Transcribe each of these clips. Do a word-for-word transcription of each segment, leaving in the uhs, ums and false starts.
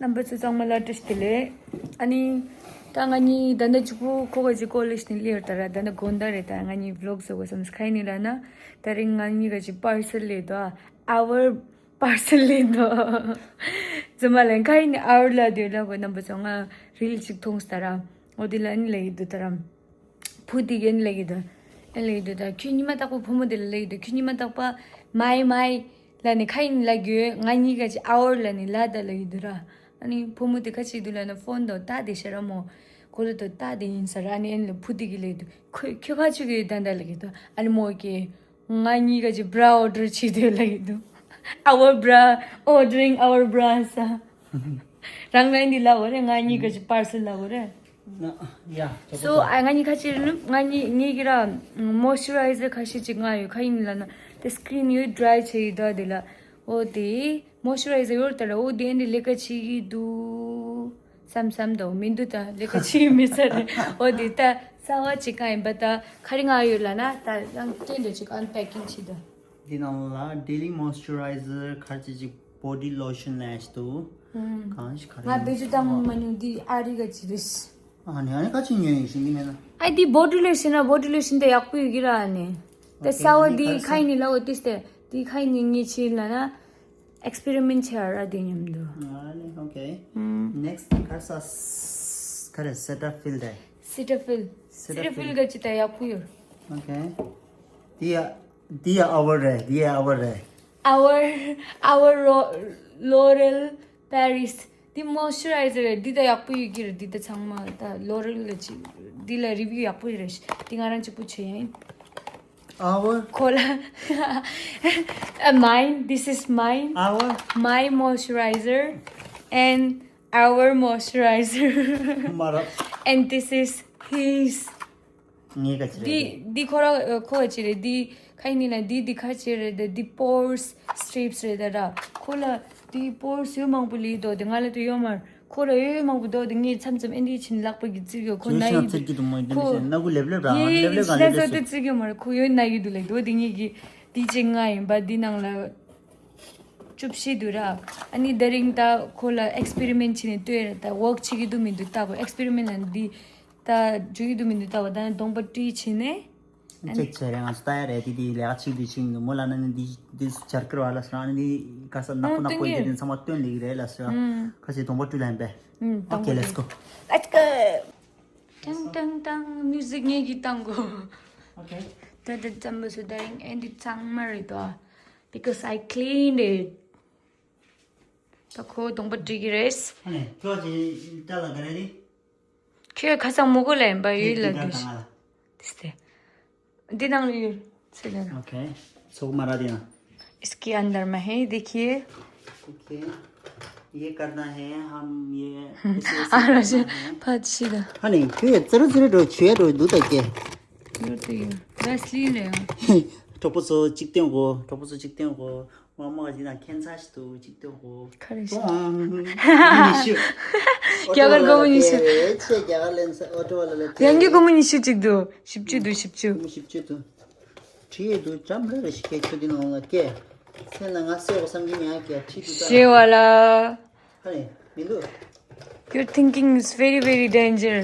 རྣམ་པ་ཚོ་ཚང་མ་ལ་བཀྲ་ཤིས་བདེ་ལེགས། ཨ་ནི། ད་ང་གཉིས་ད་ལྟ་གཅིག་པུ་ཁོ་ག་ཅིག་ཀོ་ལེཇ་ནས་སླེབས་ཡོད་ད་ར། ད་ལྟ་དགོང་དག་རེད། ད་ང་གཉིས་བི་ལོག་བཟོ་དགོས་བསམ། ག་ཡིན་ནི་ལབ་ན། ད་རིང་ང་གཉིས་ག་ཅིག་པར་སེལ་སླེབས་འདུག་ཨ། our parcel སླེབས་འདུག་རྫུན་མ་ལབ་ན། ག་ཡིན་ནི་our ལབ་དུས་ལབ་དགོས། རྣམ་པ་ཚོ་ང་རིལ་ཅིག་མཐོང་སོང་ད་ར། འོ་དེ་ལ་ཨ་ནི་ལབ་ཀྱི་འདུག་ད་ར། བུ་དེ་གིས་ཨ་ནི་ལབ་ཀྱི་འདུག་ཨ་ནི་ལབ་ཀྱི་འདུག་ད་ཁྱོད་ཉི་མ་རྟག་པར་བུ་མོ་དེ་ལ་ལབ་ཀྱི་འདུག་ཁྱོད་ཉི་མ་རྟག་པར་my my ལབ་ནས་ག་ཡིན་ལབ་དགོས། ང་གཉིས་ག་ཅིག་our ལབ་ནས་ལབ་ད་ལབ་ཀྱི་འདུག་ར། ཨ་ནི་བུ་མོ་དེ་ག་ཅིག་འདུག་ལབ་ན། ཕོན་དང་རྟགས་དེ་ཤེས་ར་མོ། གོ་ལ་དང་རྟགས་དེ་ཡིན་ས་ར། ཨ་ནི་ཨ་ནི་ལ་བུ་དེ་གིས་ལབ་ཀྱི་འདུག་ཁོས་ཁྱོད་ག་ཅིག་གིས་ད་ད་ལབ་ཀྱི་འདུག་ཨ་ནི་མོ་གིས་ང་གཉིས་ག་ཅིག་bra order བྱེད་དུས་ལབ་ཀྱི་འདུག our bra, ordering our bras རང་རང་འདི་ལབ་དགོས་རེད། ང་གཉིས་ག་ཅིག་པར་སེལ་ལབ་དགོས་རེད། ན། ཡ། So ཨ། ང་གཉིས་ཁ་ཕྱིར་ནུབ། ང་གཉིས་ངེད་ཀྱི་ར་མོ་ཨིས་ཅུ་རའི་ཟར་ཁ་ཤས་ཅིག་མངགས་ཡོད། ག་ཡིན་ལབ་ན་དེ་སི་ཀི་རིན་ཡོད་ཌི་རའི་བྱེད་ཀྱི་འདུག་དེ་ལ། འོ་དེ་མོ་ཨིས་ཅུ་རའི་ཟར་ཡོད་ད་ར། འོ་དེ་འདི་ལས་ཀ་བྱེད་ཀྱི་འདུག་བསམ་བསམ་དང་། མི་འདུག་ད་ལས་ཀ་བྱེད་ཀྱི་མེད་ས་རེད། འོ་དེ་ད་གསར་པ་ཅིག་གང་ཡིན་པ། ད་ག་རེ་མངགས་ཡོད་ལབ་ན། ད་རང་སྐད་འདྲ་ཅིག་ཨན་པེ་ཀིང་བྱེད་དང་། འདི་ནང་ལ་daily moisturizer ཁ་ཅིག་ཅིག body lotion ལབ་ཞིག་འདུག་ཨུམ། གང་ཞིག་ག་རེ། ང་བེད་སྤྱོད་བཏང་མ་མྱོང་། འདི་ཨ་རི་ག་ཅིག་རེད། ཨ་ནི་ཨ་ནི་ཁ་ཅིག་ཉོས་ཡིན་ཞིག་འདི་མེད་ན། ཨ་འདི་body lotion ར། body lotion དེ་ཡག་པོ་ཡོད་ཀྱི་ར། ཨ་ནི་དེ་གསར་པ་འདི་ག་ཡིན་ནི་ལབ་འོ་དེ་སྟེ། འདི་ག་ཡིན་ནི་ངས་བྱས་ལབ་ན་experiment བྱས་ར་དེ་མཉམ་དུ། ཨ་ནི་okay ཨུམ། next ག་ས་ག་རེ། Cetaphil དེ། Cetaphil Cetaphil Cetaphil ག་ཅིག་ད་ཡག་པོ་ཡོད། okay འདི་ཡ། འདི་ཡ་our རེད། འདི་ཡ་our རེད། our our L'Oreal Paris འདི་མོ་ཨིས་ཅུ་རའི་ཟར་རེད། འདི་ད་ཡག་པོ་ཡོད་ཀྱི་རེད། འདི་ད་ཚང་མ་ད་L'Oreal ལ་ཅིག་འདི་ལ་review ཡག་པོ་རེད། འདི་ང་རང་གཅིག་པུ་བྱས་ཡིན། our ཁོ་ལ། Uh, mine, this is mine, our my moisturizer and our moisturizer. མ་རབས། And this is his. ངའི་ག་ཅི་རེད། འདི་འདི་ཁོ་ར་ཁོ་ག་ཅི་རེད། འདི་ག་ཡིན་ནི་ལབ་ན་འདི་འདི་ག་ཅི་རེད། འདི་འདི་pores strips རེད་ད་ར། ཁོ་ལ་འདི་pores ཡོད་མང་པོ་ལི་དོ། དེ་ང་ལ་དེ་ཡོད་མ་རེད། ཁོ་ལ་ཡོད་མང་པོ་དོ། དེ་ངས་མཚམས་མཚམས་ཨེ་འདི་ཕྱིན་ལག་པ་གི་བཙིར་གི། ཁོ་ན་ཡི་བཙིར་གི་འདུག་མ་འདི་ནི་ཁོ་ན་གུ་ལེབ་ལེབ་ར། ཡེ་ལེབ་ལེབ་ག་ལེབ་ལེབ་སོ་དེ་བཙིར་གི་མ་རེད། ཁོ་ཡོད་ན་ཡི་འདུག་ལེ་དོ། དེ་ངས་གི་འདི་ཅིག་ང་ཡིན་པ་འདི་ནང་ལ་བཅུ་བཞི་འདུག་ར། ཨ་ནི་དེ་རིང་ད་ཁོ་ལ་experiment བྱས་ནས་ལྟོས་ར། ད་work བྱེད་ཀྱི་འདུག་མི་འདུག་ལྟ་དགོས། experiment ལ་འདི་ད་འཇུ་ཡི་འདུག་མི་འདུག་ལྟ་བ། ད་གདོང་པ་བཀྲུས་བྱས་ནས། ཨ་ནི་ཅེག་བྱས་རེད། ང་ཚོ་ལྟ་ཡ་རེད། དེ་དེ་ལས་ཀ་བྱེད་དུས་བྱེད་མི་འདུག་མོ་ལ་ན་ནི་འདི་འདི་སྦྱར་ཀིར་བ་ལ་སོང་། ཨ་ནི་འདི་ག་ས་ནག་པོ་ནག་པོ་ཡིན། དེ་ཚང་མ་སྟོན་ལེགས་རེད་ལ་སོང་། ཁ་ཅིག་གདོང་པ་བཀྲུས་ལ་ཡིན་པས། ཨུམ། Okay, let's go. Let's go. ཏང་ཏང་ཏང་། མིའུ་ཟིག་ངེད་ཀྱིས་བཏང་དགོས། Okay. ད་ད་རྩམ་པ་སོ་ད་རིང་ཨེ་འདི་ཚང་མ་རེད་དོ། Because I cleaned it. ད་ཁོ་གདོང་པ་བཀྲུ་གི་རེད། ཨ་ནི་ཁྱོད་ཀྱིས་ལྟ་ལ་ག་རེ་རེད། ཁྱོད་ཁ་སང་མོ་གོ་ལ་ཡིན་པ་ཡོད་ལ་དེ་འདི་དང་ང་ལ། དེ་སྟེ། འདི་ནང་ལ་ཡོད། ཚེ་ལ། Okay. སོག་མ་ར་དེ་ན། इसके अंदर में है, देखिए। Okay. ये करना है, हम ये ऐसे ऐसे ཨ་ར་ཤི། करना है. ཕ་ཤི་ད། ཨ་ནི་ཁྱོད་ཙི་རུ་ཙི་རུ་འགྲོ་བྱོས་འགྲོ་འདུག་ད་ཀྱེ། ཡོད་དེ་ཡོད། Vaseline རེད་ཨ། གྲོགས་པོ་ཚོ་གཅིག་སྟོན་གོ། གྲོགས་པོ་ཚོ་གཅིག་སྟོན་གོ། མ་མ་ཅི་ན་ཁྱད་མཚར་ཞིག་འདུག་གཅིག་སྟོན་གོ། ག་རེ་ཞིག་ཏོང་། ཉི་ཤུ། རྒྱ་གར་སྒོར་མོ་ཉི་ཤུ། ཆེ་རྒྱ་གར་ལེན་ས་ཨོ་ཊོ་ཝ་ལ་ལ་ཡང་གི་སྒོར་མོ་ཉི་ཤུ་གཅིག་འདུག་བཞི་བཅུ་འདུག་བཞི་བཅུ། སྒོར་མོ་བཞི་བཅུ་འདུག་བྲིས་ཡོད་འདུག་འཇམ་རེ་རེ་ཞིག་གས་ཁྱོད་འདི་ནང་ལ་སྐད། སེམས་ལ་ང་སེ་འོ་བསམ་གྱི་མེད་ཀྱ་བྲིས་འདུག་ད། ཞེས་བ་ལ། ཧ་ནི་མི་འདུག Your thinking is very, very danger.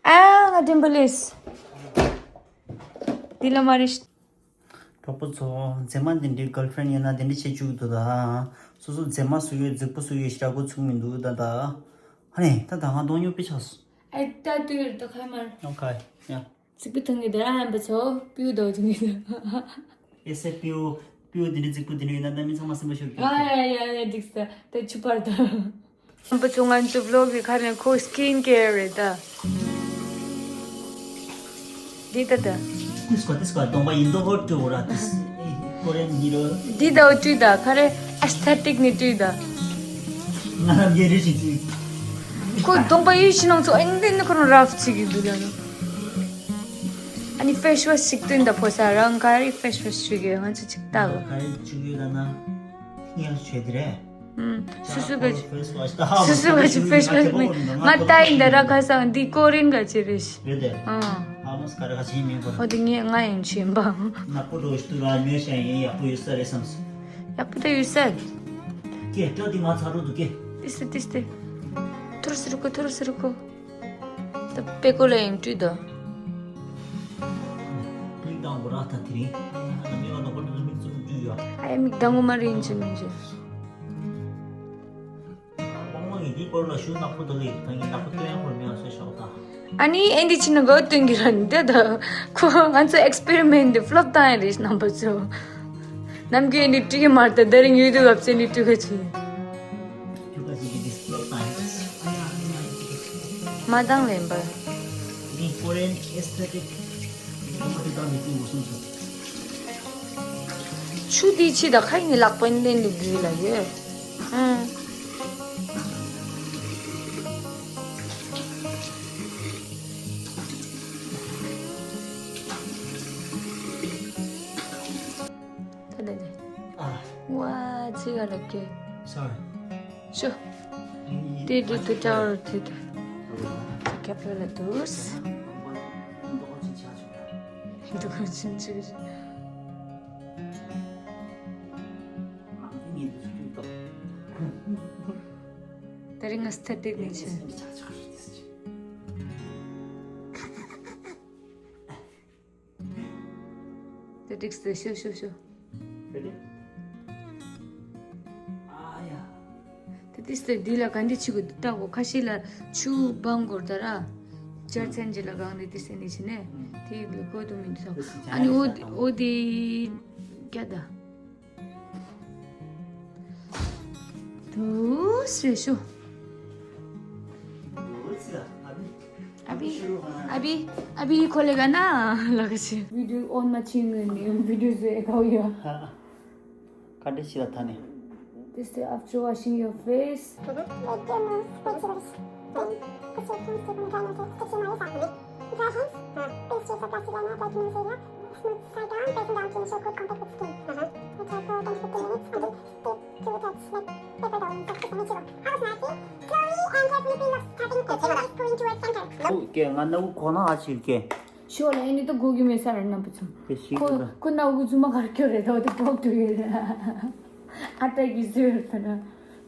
ཨ་ང་ཌིམ་པལ་ཨིས། འདི་ལ་མ་རེད། གྲོགས་པོ་ཚོ་མཛེས་མ་འདི་འདྲའི་གརལ་ཕྲེན་ཡོད་ན་འདི་འདྲ་བྱེད་བཅུག་འདུག་ད། སོ་སོ་མཛེས་མ་སུ་ཡོད་རྫིག་པོ་སུ་ཡོད་ཞེ་དྲག་གོ་ཚུགས་མི་འདུག་ད་ད། ཧ་ནི་ད་ད་ང་གདོང་སྙོབ་པའི་ཆགས་སོང་། ཨེ་ད་དུས་ད་ཁ་མར། ཨོ་ཁ་ཡ། རྫིག་པོ་ཐོན་གི་འདུག་ར་ཧམ་པ་ཚོ། སྤུ་དོ་ཐོན་གི་འདུག་ཨེ་སེ་སྤུ་སྤུ་འདི་འདྲ་རྫིག་པོ་འདི་འདྲ་ཡོད་ན་ད་མི་ཚང་མ་སེམས་པ་ཤོར་གི། ཨ་ཡ་ཡ་ཡ་འགྲིག་ས། ད་ཆུ་པར་ད། ཧམ་པ་ཚོ་ང་ཚོ་བི་ལོག་གི་ཁ་ནས་ཁོ་སི་ཀིན་ཀེར་རེད་ད། འདི་ད་ད། ཏིས་ཀོ་ཏིས་ཀོ་གདོང་པ་ཡིན་མདོག་ཧོ་ཏུ་ར་ཏིས། ཨེ་ཀོ་རེན་ཧི་རོ། འདི་ད་འོ་བཀྲུས་ད་ག་རེ་ཨེ་སི་ཐེ་ཏིག་ནས་བཀྲུས་ད། ང་རང་གི་རེ་ཞིག་བཀྲུས། ཁོ་གདོང་པ་ཡིད་བཞིན་ནང་ཚོ་ཨེ་འདི་ནི་ཁོ་རང་རབ་ཅིག་གི་འདུག་ལ་ནོ། ཨ་ནི་ཕེ་སི་ཝ་ཤི་ཅིག་བཏོན་ད་ཕོ་ས་རང་ག་རེ་ཕེ་སི་ཝ་ཤི་ཞུ་གི་ང་ཚོ་ཅིག་ལྟ་གོ། ག་རེ་བཅུག་ཡོད་ལ་ན། ཡང་ཆོས་དེ་རེད། ཨུམ། སུ་སུ་ག་ཅི། སུ་སུ་ག་ཅི་ཕེ་སི་ཝ་ཤི་མེད། ང་ལྟ་ཡིན་ད་ར་ཁ་སང་འདི་ཀོ་རེན་ག་ཅི་རེད་ཤི། རེད་དེ། ཨང་། ཨོ་དེ་ངས་ང་ཡིན་ཆེན་པ། ནག་པོ་འགྲོ་ཞིག་ཏུ་ར་ཉོས་ཤ་ཡིན་ཡག་པོ་ཡོད་ས་རེད་བསམས། ཡག་པོ་ད་ཡོད་ས། ཀེ་སྐྲ་དེ་མ་ཚ་རོགས་འདུག་ཀེ། ཏིས་ཏེ་ཏིས་ཏེ། ཐུར་སི་རུ་ཁོ་ཐུར་སི་རུ་ཁོ། ད་པེ་ཀོ་ལ་ཡིན་བཀྲུས་དོ། མིག་དང་པོ་ར་ད་དེ་རིང་། ཨ་ནི་མི་བ་ནག་པོ་འགྲོ་མིག་ཙུམ་བཀྲུས་ཡོད། ཨ་ཡ་མིག་དང་པོ་མ་རེད་ཡིན་ཆེན་མིན་ཆེན། དབང་མོ་ཡིན་དུས་སྐོར་ལ་ཞུ་ནག་པོ་དག་ཡིན་ད་ངས་ནག་པོ་སྟོན་ཡག་པོ་མེད་ཟེར་ཤོག་ད། ཨ་ནི་ཨེ་འདི་ཕྱི་ནང་གོ་སྟོན་གྱི་ར་འདི་ད་ཁོ་ང་ཚོ་ཨེག་སི་པེ་རི་མེན་ཊི་འདི་ཕི་ལོབ་བཏང་ཡ་རེད་རྣམ་པ་ཚོ། ནམ་རྒྱུན་ཨེ་འདི་བྲིས་ཀྱི་མ་རེད་ད་ད་རིང་ཡུལ་དུ་བབས་ཚེ་ནི་བྲིས་ག་ཆེ། ཁྱོད་ཀ་ཞིག་གི་འདི་ཕི་ལོབ་བཏང་ཡ། མ་བཏང་ལེན་པ། ནི་ཀོ་རི་ཡན་ཨེ་སི་ཐེ་ཊིག་ནམ་པ་དེ་བཏང་ནི་བྲིས་འོ་སོང་ཚོ། ཆུ་དེའི་ཕྱི་དང་ཁ་ཡིན་ནི་ལག་པ་ཡིན་ལེན་ནི་དགོས་ལ་ཡོད། ཨང་། ད་ད་ད། ཨ། ཝ་ཚི་ག་ལ་ཀེ། སོ་རི། ཤོ། ཏི་ཏི་ཏི་ཏི་ཏི། ཁྱབ་ལ་དུས། འདུག་ཕྱིན་ཆད། ད་རིང་ང་སྟ་ཏིག་ནས་ཆེ། ད་ཏིག་སྟེ་ཤོ་ཤོ་ཤོ། ད་ཏིག་སྟེ་འདི་ལ་ག་འདི་ཆུ་གི་ལྟ་གོ་ཁ་ཤས་ལ་ཆུ་སྦང་གོ་ད་ར། ཅར་ཚན་ཅི་ལ་གང་རེད་ཏི་སེ་ནི་ཆི་ནས། དེ་ལ་གོ་དུ་མི་འདུག་ཨ་ནི་འོ་འོ་དེ་ཀྱ་ད། དུས་རེ་ཤོ། ཨ་བི། ཨ་བི། ཨ་བི་ཁོ་ལེ་ག་ན་ལ་ག་ཤི། བི་ཌིའོ་ཨོན་མ་ཆིན་ནི་བི་ཌིའོ་ཟེ་གའོ་ཡོ། ག་འདྲ་ཞིག་ལ་ཐ་ནི། This day after washing your face. ཁོ་ཀྱེ་ང་ནུ་གོ་ན་ཨ་ཆིར་ཀྱེ། ཤོ་ལ་ཨེ་ནི་ཏོ་གོ་གི་མེད་ས་ར་རྣམ་པ་ཚོ། དེ་ཤི་ཁོ་གི་ལ། ཁོ་ནུ་གོ་ཚུ་མ་གར་ཀྱོ་རེད་ད་དེ་པོག་ཏུ་ཡོད་ར། ཨ་ཏ་གི་ཟེར་ད་ན་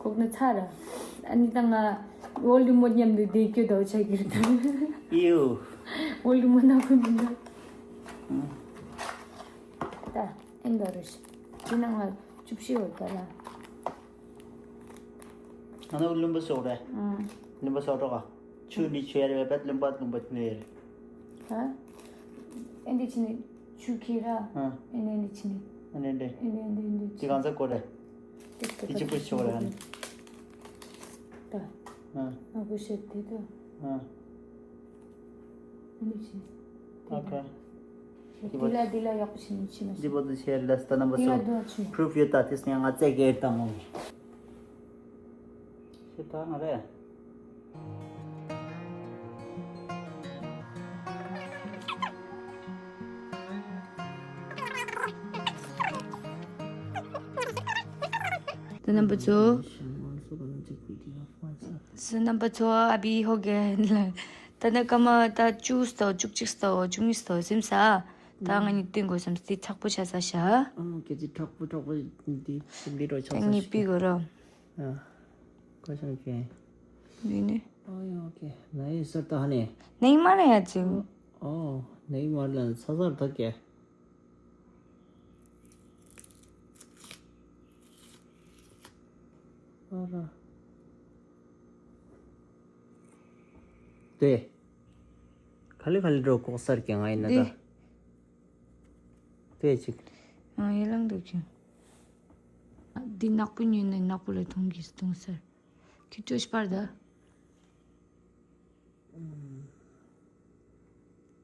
ཁོག་ན་ཚ་ར། ཨ་ནི་ད་ང་ཝོལ་ཌི་མོ་མཉམ་དུ་བསྡད་ཀྱོ་ད་ཆ་གི་རེད་ད། ཡོ། ཝོལ་ཌི་མོ་ནུ་གོ་མི་འདུག་ད་ཨེ་འདྲ་རེད་ཤི། དེ་ན་ང་བཅུ་བཞི་ཡོད་ད་ར། ང་ནུ་ལུམ་པ་སོགས་རེད། ཨང་། ལུམ་པ་སོགས་རོགས་ཨ། ཆུ་འདི་ཆུ་ཡ་རེད་བེད་ལུམ་པ་ལུམ་པ་ནུ་ཡ་རེད། ཧ། ཨེ་འདི་ཆི་ནི་ཆུ་ཁྱེར་ར། ཨ། ཨེ་འདི་ཨེ་འདི་ཆི་ནི། ཨེ་འདི་འདི། ཨེ་འདི་ཨེ་འདི་འདི། དེ་གང་ཚ་གོ་རེད། དེ་དེ་ཆུ་པོ་ཆུ་རེད་ཨ་ནི། ད། ཨ། ང་གོ་ཤེས་དེ་ད། ཨ། ཨེ་འདི་ཆི་ནི། ཨོ་ཁེ། འདི་ལ་འདི་ལ་ཡག་པོ་ཞིག་ནི་ཕྱིན་མ་འདི་བོ་འདི་ཆེ་ལེས་ད་རྣམ་པ་འདི་ལ་ཚོ་འདུག་ཆུ། པུ་རུབ་ཡོད་ད་དེས་ནས་ང་བཙལ་གེ་ད་མོ། ཤི་ད་ང་རེ། ད་རྣམ་པ་ཚོ། སུ་རྣམ་པ་ཚོ་ཨ་བི་ཧོ་གེ་ལ། ད་ནི་སྐར་མ་ད་བཅུ་སྟོ་བཅུ་གཅིག་སྟོ་བཅུ་གཉིས་སྟོ་ཟིན་ས། ད་ང་གཉིས་སྟོན་དགོས་བསམ་སྟེ་མཁྲེགས་པོ་ཆགས་ས་ཤ། ཨང་ཁྱེད་ཀྱི་མཁྲེགས་པོ་མཁྲེགས་པོ་འདི་འདི་རོ་ཆགས་ད་ས་ངས་ཤ། པི་གོ་རོ། ཨ། ཁ་ཤང་ཁེ། འདི་ནི། ཨོ་ཡ་ཨོ་ཁེ་ན་ཡི་སར་ད་ཧ་ནེ། ནེ་མ་ལ་ཡ་ཅིག་ཨོ་ནེ་མ་ལ་ས་སར་ད་ཁེ། ཨ་ར། དེ། ག་ལེ་ག་ལེ་འགྲོ་ལྐོག་ཟ་རྒྱག་ང་ཡིན་ན་ད། དེ་ཅིག་ཨང་ཡེ་ལང་འདུག་ཅིང་། འདི་ནག་པོ་ཉོས་ནས་ནག་པོ་ལ་འཐུང་གིས་འཐུང་ཟེར། ཁྱི་ཅོ་ཤི་པར་ད།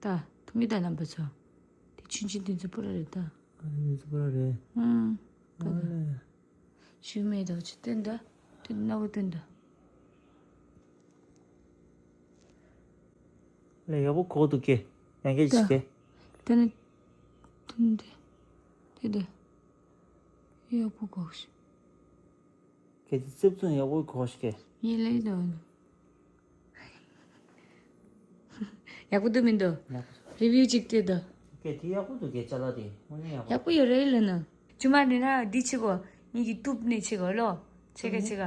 ད། འཐུང་གི་ད་རྣམ་པ་ཚོ། དེ་ཆུན་ཆུན་དེ་ཚོ་པོ་ར་རེད་ད། ཨ་དེ་ཚོ་པོ་ར་རེད། ཨང་། ད་ད། ཨ་ལེ། ཞུ་མེད་དོ་ཆུ་སྟོན་ད། དེ་ནག་པོ་སྟོན་ད། ལས་ཡག་པོ་གོག་འདུག་གེ། ཡང་གེ་ཞིག་གེ། དེ་ནི། དེ་ནི་དེ། དེ་དེ། ཡག་པོ་གོག་ཞིག་གེ་དེ་རྩེབ་ཚུན་ཡག་པོ་གོག་ཞིག་གེ། ཡིན་ལེ་དོ། ཡག་པོ་འདུག་མི་འདུག་ཡག་པོ། རི་བིའུ་ཅིག་སྟེར་དང་། ཀྱེ་དེ་ཡག་པོ་འདུག་ཀྱེ་ཅ་ལག་དེ་དངོས་གནས་ཡག་པོ། ཡག་པོ་ཡོད་རེད་ལབ་ན། ཇུ་མ་དེ་ན་འདི་བྱེད་དགོས། ངེད་ཀྱི་ཏུབ་ནས་བྱེད་དགོས་ལོ། ཆེ་ག་ཆེ་ག་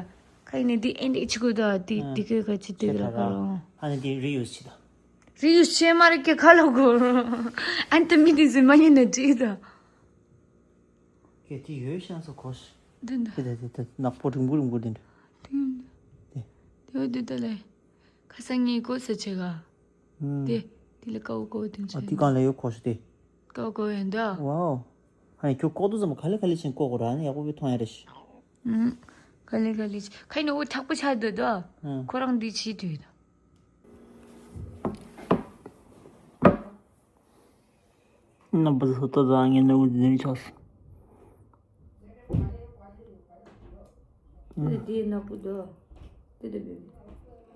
ཁ་ཡིན་ནས་འདི་ཨེ་འདྲས་བྱེད་དགོས་དང་། འདི་ཨ། འདི་གའི་ཁ་ཆེ་འདི་ག་ལ་ཁ་རོ། ཨ་ནི་འདི་རི་ཡུ་སི་བྱེད་དང་། རི་ཡུ་སི་བྱེད་མ་རེད་ཀྱེ་ཁ་ལོ་གོ། ཨན་ཏི་མི་དེ་ཟིན་མ་ཉན་ནས་བྲིས་དང་། ཀྱེ་དེ་ཡོད་ཤང་ས་གོ་ཤི། འདི་འདི། དེ་དེ་དེ་དེ་ནག་པོ་རིང་པོ་རིང་པོ་དེ་འདྲ། དེ་འདི། དེ། དེ་འོ་དེ་ད་ལས། ཁ་སང་ངས་གོ་ས་ཆེ་ག་ཨུམ། དེ། དེ་ལ་ཀའོ་ཀའོ་དེ་ཨ་འདི་གང་ལ་ཡོད་གོ་ཤི་དེ། ཀའོ་ཀའོ་ཡོད་འདི། ཝའོ། ཧ་ནི་ཁྱོད་ལྐོག་ཏུ་ཙམ་ག་ལེ་ག་ལེ་ཕྱིན་ལྐོག་གོ་ར་ནི་ཡག་པོ་བི་མཐོང་ཡ་རེ་ཤི། ཨུམ། ག་ལེ་ག་ལེ་ཕྱིན་ཁ་ཡིན་ནོ་འོ་མཁྲེགས་པོ་ཆགས་འདུག་དོ། ཨུམ། ཁོ་རང་འདི་ཕྱིན་དུས་དོ། རྣམ་པ་ཚོ་ད་ལྟ་ངས་ནུ་འདི་ནས་ཆགས་སོང་། འདི་ནག་པོ་འདུག་འདི་འདི་འདི་འདི།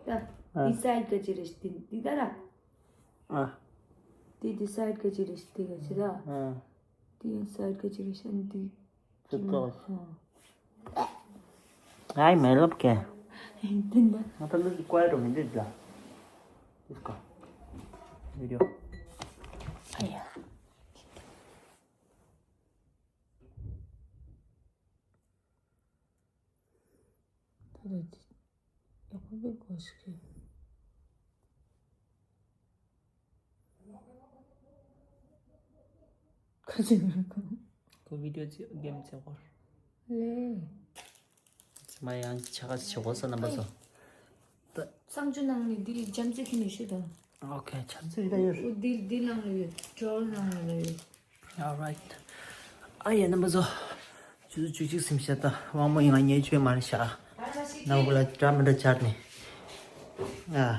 ད་ཨ། འདི་སའིཌ་ག་ཅི་རེད་འདི་འདི་ད་ར། ཨ། འདི་འདི་སའིཌ་ག་ཅི་རེད་འདི་ག་ཅི་ད། ཨ། འདི་ཡང་སའིཌ་ག་ཅི་རེད་འདི། ཚིག་ཐོག་ཨ། ཨའི་མེ་ལོབ་ཀྱེ། འདི་འདི། ང་ད་ལུག་གི་ཀོ་ཡ་རོ་མི་འདུག་ལ། Let's go. Video. ཨ་ཡ། ད་རེད། ཡག་པོ་བི་གོ་ཤི་ཀྱེ། ཁ་ཅིག་ཁོ་བི་ཌིའོ་ཅིག་གེམ་ཅིག་བར། ལེ། ཚེ་མ་ཡང་ཆ་ག་ཆེ་གོ་ས་རྣམ་པ་ཚོ། ད། གསང་སྤྱོད་ནང་ནས་འདི་འཇམ་རྩི་ཁྱི་ནས་ཤི་དང་། ཨོ་ཁེ་འཇམ་རྩི་རི་ད་ཡོད། འོ་འདི་འདི་ནང་ལ་ཡོད། ཌྲོར་ནང་ལ་ཡོད། Alright. ཨ་ཡ་རྣམ་པ་ཚོ། ཆུ་ཚོད་བཅུ་གཅིག་ཟིན་ཤག་ད་དབང་མོ་ཡིན་ང་ཉལ་ཆོད་མ་རེད་ཤག་ནང་ཁུལ་ལ་འདྲ་མི་འདྲ་སྦྱར་ནས། ཨ།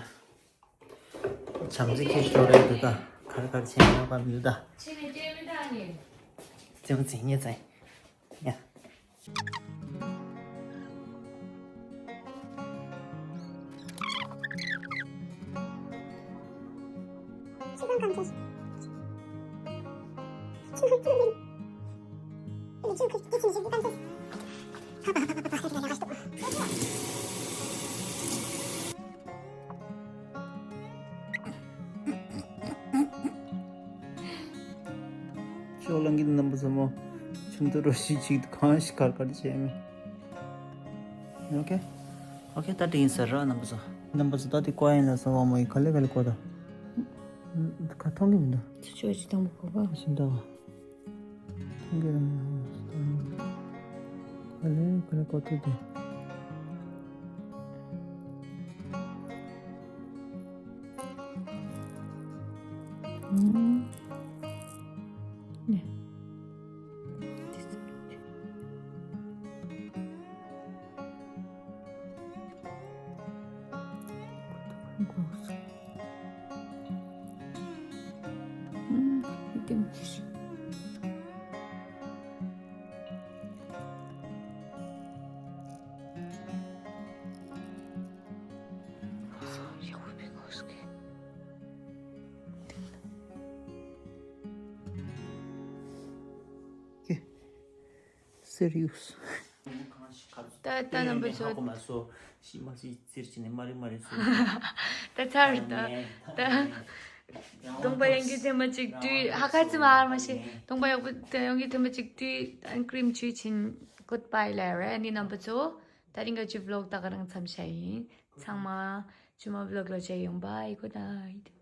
བྱམས་བརྩེ་ཁྱེར་ཤོར་རེད་འདུག་ད་གར་གར་བྱས་ཡོང་པ་མི་འདུག་ད། ཕྱི་ནས་སྐྱེལ་མི་ད་ནི། ཙེང་ཙེང་ཉེ་ཙེང་། ཡ། ཤོག་ལང་གི་རྣམ་པ་ཚོ་མོ། ཆུང་དུ་རོ་ཞིག་ཅིག་གང་ཞིག་གར་གར་བྱས་མི། ཨོ་ཁེ། ཨོ་ཁེ་ད་དྲན་ཡིན་ཟེར་རོ་རྣམ་པ་ཚོ། རྣམ་པ་ཚོ་ད་དེ་ཀོ་ཡིན་ལ་སོང་བ་མོ་ཡིན་ག་ལེ་ག་ལེ་ཀོ་ད། ཁ་ཐོང་གི་མི་འདུག་ཚུ་ཆོས་ཅི་དང་པོ་གོ་བ། ཤིན་ཏོ། Serious. ད་ད་རྣམ་པ་ཚོ། ཧ་གོ་མ་སོ། ཤི་མ་ཤི་ཟེར་ཅི་ནས་མ་རེད་མ་རེད་སོ། ད་ཚར་ད། ད། སྟོང་པ་ཡོང་རྒྱུ་ཐེངས་མ་གཅིག་དུས་ཧ་ག་ཙི་མ་ཨར་མ་ཤེས། སྟོང་པ་ཡག་པོ་ད་ཡོང་རྒྱུ་ཐེངས་མ་གཅིག་དུས་ཨན་ཀི་རིམ་བྱུས་ཕྱིན། Goodbye ལབ་རེད་ནི་རྣམ་པ་ཚོ། ད་རིང་ག་ཅི་vlog ད་ག་རང་མཚམས་བཞག་ཡིན། ཚང་མ་ཇུ་མ་vlog ལ་མཇལ་ཡོང་། Bye, good night.